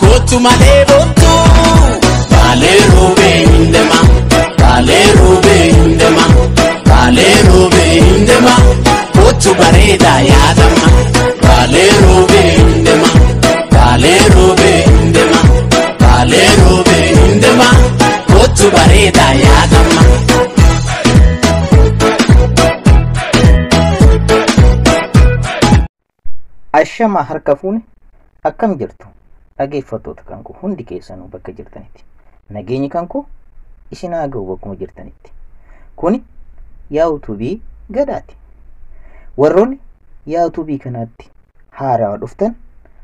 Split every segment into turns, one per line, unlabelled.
Kootu malee boontuu Baalee roobee hin deema Baalee roobee hin deema Baalee roobee hin deema kootu bareedaa yaadama Baalee roobee hin deema Baalee roobee hin deema Baalee roobee hin deema kootu bareedaa yaadama.
Ashama harka fuune, akkam jirtu dhaggeeffattoota kan koo hundi keessanuu bakka jirtanitti. Nageenyi kan koo isin haa ga'u bakkuma jirtanitti. Kuni Yuutuubii Gadaati. Warroonni Yuutuubii kanatti haarawaa dhuftan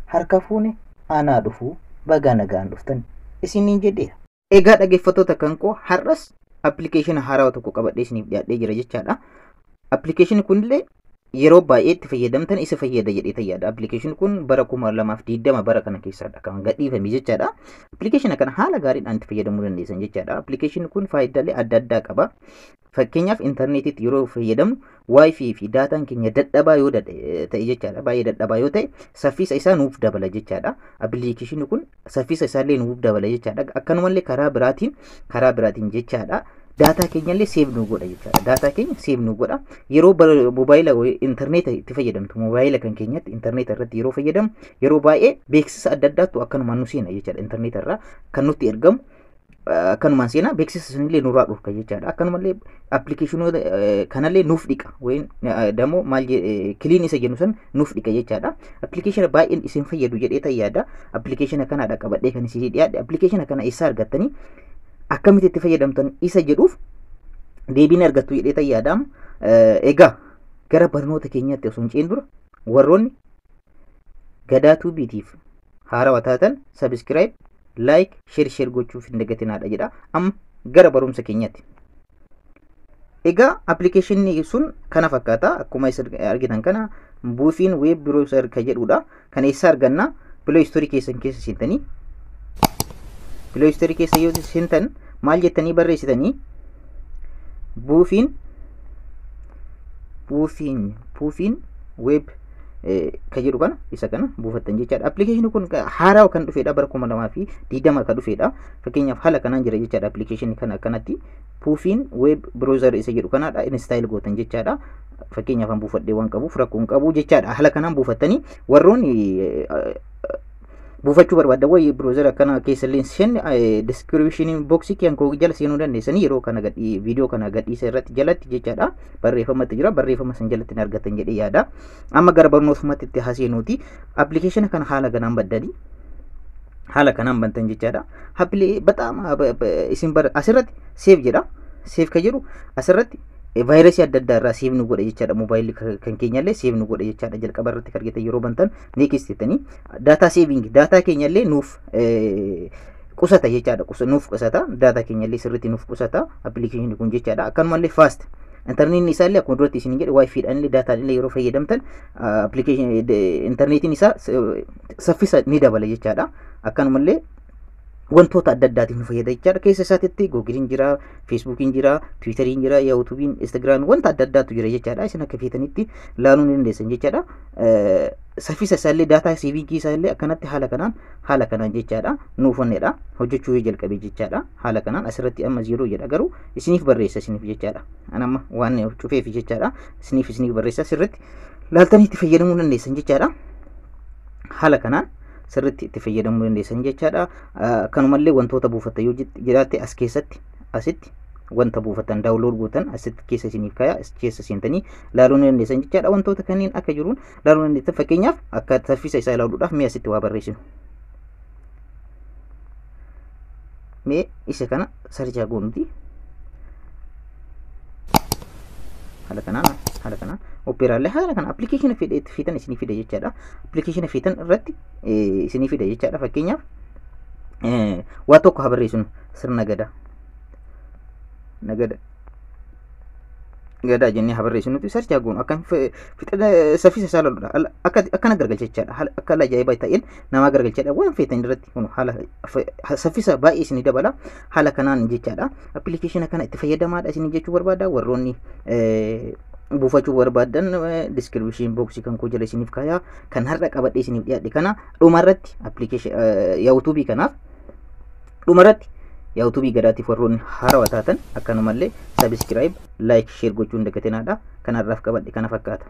harka fuune anaa dhufuu baga nagaan dhuftan isiniin jedheera. Egaa dhaggeeffattoota kan koo har'as appilikeeshina haarawaa tokko qabadhee isiniif dhiyaadhee jira jechaadha. Appilikeeshinni kunillee yeroo baay'ee itti fayyadamtan isa fayyada jedhee yaada. Appilikeeshinni kun bara 2020 bara kana keessadha kan gadhiifame jechaadha. Appilikeeshina kana haala gaariidhaan itti fayyadamuu dandeessan jechaadha. Appilikeeshinni kun faayidaalee adda addaa qaba. Fakkeenyaaf intarneetiitti yeroo fayyadamnu waayifii fi daataan keenya dadhabaa yoo ta'e jechaadha. Baay'ee dadhabaa yoo ta'e saffisa isaa nuuf dabala jechaadha. Appilikeeshinni kun saffisa isaallee nuuf dabala jechaadha. Akkanumallee karaa biraatiin jechaadha. Daataa keenyallee seef nu godha jechaadha. Daataa keenya seef nu godha. Yeroo moobaayila intarneeta itti fayyadamtu moobaayila kan keenyatti intarneeta irratti yeroo fayyadamu yeroo baay'ee beeksisa adda addaatu akkanumaan nu seena jechaadha. Intarneeta irraa kan nutti ergamu akkanumaan seena beeksisa sanillee nurraa dhorka jechaadha. Akkanumallee appilikeeshinoota kanallee nuuf dhiqa wayin dammoo maal kiliin isa jennu san nuuf dhiqa jechaadha. Appilikeeshina baay'een isin fayyadu jedhee yaada. Appilikeeshina kanaadha qabadhee kan isin dhiyaadhe. Appilikeeshina kana eessaa argattanii akkamitti itti fayyadamtan isa jedhuuf deebiin argattu jedhee yaadamu. Egaa gara barnoota keenyaatti osoo hin ce'in dura warroonni Gadaa Tuubiitiif haarawaa taatan sabiskiraayib, laayik, sheer gochuuf hin dagatinaadha jedha. Amma gara barumsa keenyaatti. Egaa appilikeeshinni sun kana fakkaata. Akkuma isin argitan kana buufiin weeb browser kan jedhudha. Kan eessaa arganna? Play Store keessan keessa seentanii Play Store keessa yoo seentan maal jettanii barreessitanii buufiin web kan jedhu kana isa kana buufattan jechaadha. Appilikeeshinni kun haarawaa kan dhufedha bara 2020 kan dhufedha. Fakkeenyaaf haala kanaan jira jechaadha. Appilikeeshinni kana akkanatti buufiin web browser isa jedhu kanaadha install gootan jechaadha. Fakkeenyaaf an buufadhee waan qabuuf rakkoo hin qabu jechaadha. Haala kanaan buufattanii warroonni buufachuu barbaaddan wayii browser akkana keessa illee seen description box kan koo jala seenuu dandeessanii yeroo kana gadhii viidiyoo kana gadhiisa irratti jalatti jechaadha. Barreeffamatti jira barreeffama san jalatti hin argatan jedhee yaada. Amma gara barnootummaatti itti haseenuuti. Appilikeeshina kana haala kanaan baddanii haala kanaan bantan jechaadha. Appilii bataam isin asirratti seef jedha. Seef kan jedhu asirratti vaayirasii adda addaa irraa seef nu godha jechaadha. Moobaayilli kan keenyallee seef nu godha jechaadha. Jalqaba irratti kan argitan yeroo bantan next jettanii daataa seeviing daataa keenyallee nuuf qusata jechaadha. Nuuf qusata daataa keenyallee sirriitti nuuf qusata appilikeeshinni kun jechaadha. Akkanumallee faast intarneetni isaallee akkuma duratti isin jedhe waayifiidhaan illee daataan illee yeroo fayyadamtan appilikeeshinii intarneetiin isaa saffisa ni dabala jechaadha. Akkanumallee wantoota adda addaatiif nu fayyada jechaadha. Keessa isaatitti Googiliin jira, Feesbuukiin jira, Tiwiitariin jira, Yuutuubiin, Instagiraamiin wanta adda addaatu jira jechaadha. Isin akka feetanitti laaluu ni dandeessan jechaadha. Saffisa isaallee daataa seeviingii isaallee akkanatti haala kanaan jechaadha. Nuuf onnedha. Hojjechuu yoo jalqabe jechaadha. Haala kanaan asirratti amma 0 jedha garuu isiniif barreessa isiniif jechaadha. An amma waan cufeef jechaadha. Isiniif barreessa sirriitti laaltanii itti fayyadamuu dandeessan jechaadha. Haala kanaan sirriitti itti fayyadamuu dandeessan jechaadha. Akkanumallee wantoota buufattan yoo jiraatte as keessatti asitti wanta buufatan daawunlood gootan asitti keessa isiniif kaa'a as keessa seentanii laaluu ni dandeessan jechaadha. Wantoota kanneen akka jiruun laaluu ni dandeessan. Fakkeenyaaf akka saffisa isaa ilaaluudhaaf mee asitti waa barreessinu. Mee isa kana sarjaa goonuti. Haala kanaan opeeraalee haala kana appilikeeshina feetan isinii fida jechaadha. Appilikeeshina feetan irratti isinii fida jechaadha. Fakkeenyaaf waa tokko haa barreessinu sirna gadaa. Gadaa jennee haa barreessinuti sarjaa goonu akka saffisa isaa ilaaluudha. Akkana gargalcha jechaadha. Akka ajaa'ibaa ta'een namaa gargalchaadha. Waan feetan irratti kun haala saffisa baay'ee isinii dabala. Haala kanaan jechaadha. Appilikeeshina kana itti fayyadamaadha isinii jechuu barbaada. Warroonni Buufachuu barbaaddan description box kan koo jala isiniif kaayaa. Kan har'a qabadhee isiniif dhiyaadhe kana. Dhumarratti application yuutuubii kanaaf, dhumarratti yuutuubii gadaatiif warroonni haarawaa taatan akkanumallee subscribe, like, share gochuun dagatinaadha. Kan har'aaf qabadhe kana fakkaata.